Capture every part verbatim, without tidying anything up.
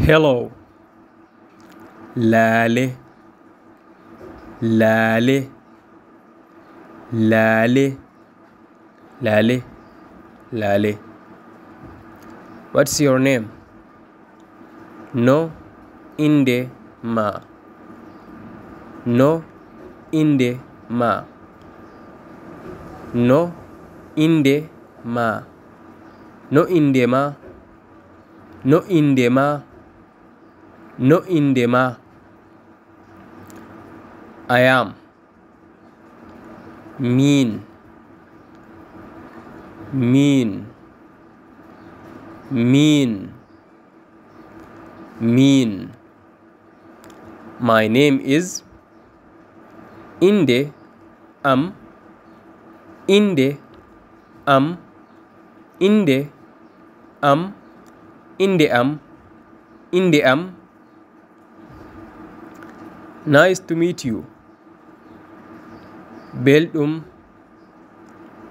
Hello. Laale. Laale. Laale. Laale. Laale. What's your name? No innde ma? No innde ma? No innde ma? No innde ma? No innde ma? No innde ma? I am. Min. Min. Min. Min. My name is. Innde am. Innde am. Innde am. Innde am. Innde am. Nice to meet you. Belɗum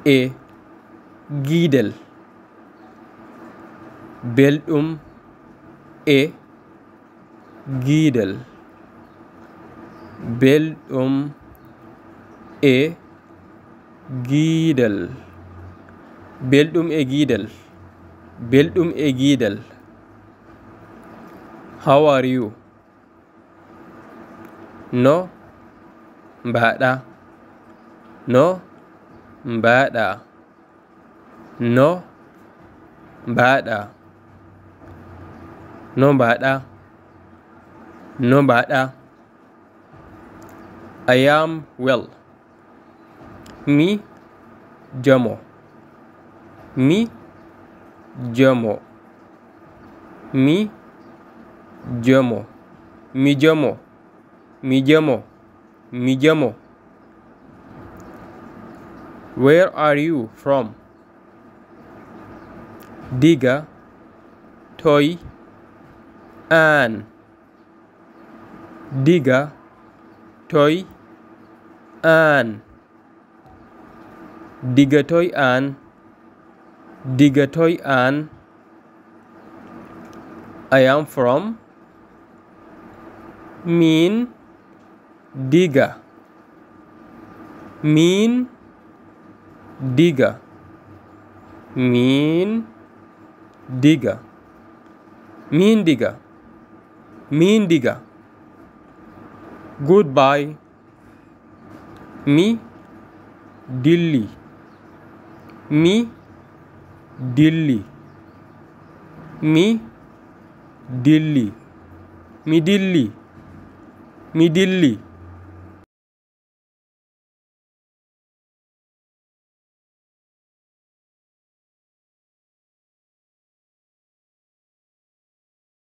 e giidal. Belɗum e giidal. Belɗum e giidal. Belɗum e giidal. Belɗum e giidal. How are you? No mbaɗa? No mbaɗa? No mbaɗa? No mbaɗa? No mbaɗa? I am well. Mi jamo. Mi jamo. Mi jamo. Mi jamo. Mi jamo. Mi jamo. Where are you from? Diga toy an? Diga toy an? Diga toy an? Diga toy an? I am from. Min diga. Min diga. Min diga. Min diga. Min diga. Goodbye. Mi dilli. Mi dilli. Mi dilli. Mi dilli. Mi dilli.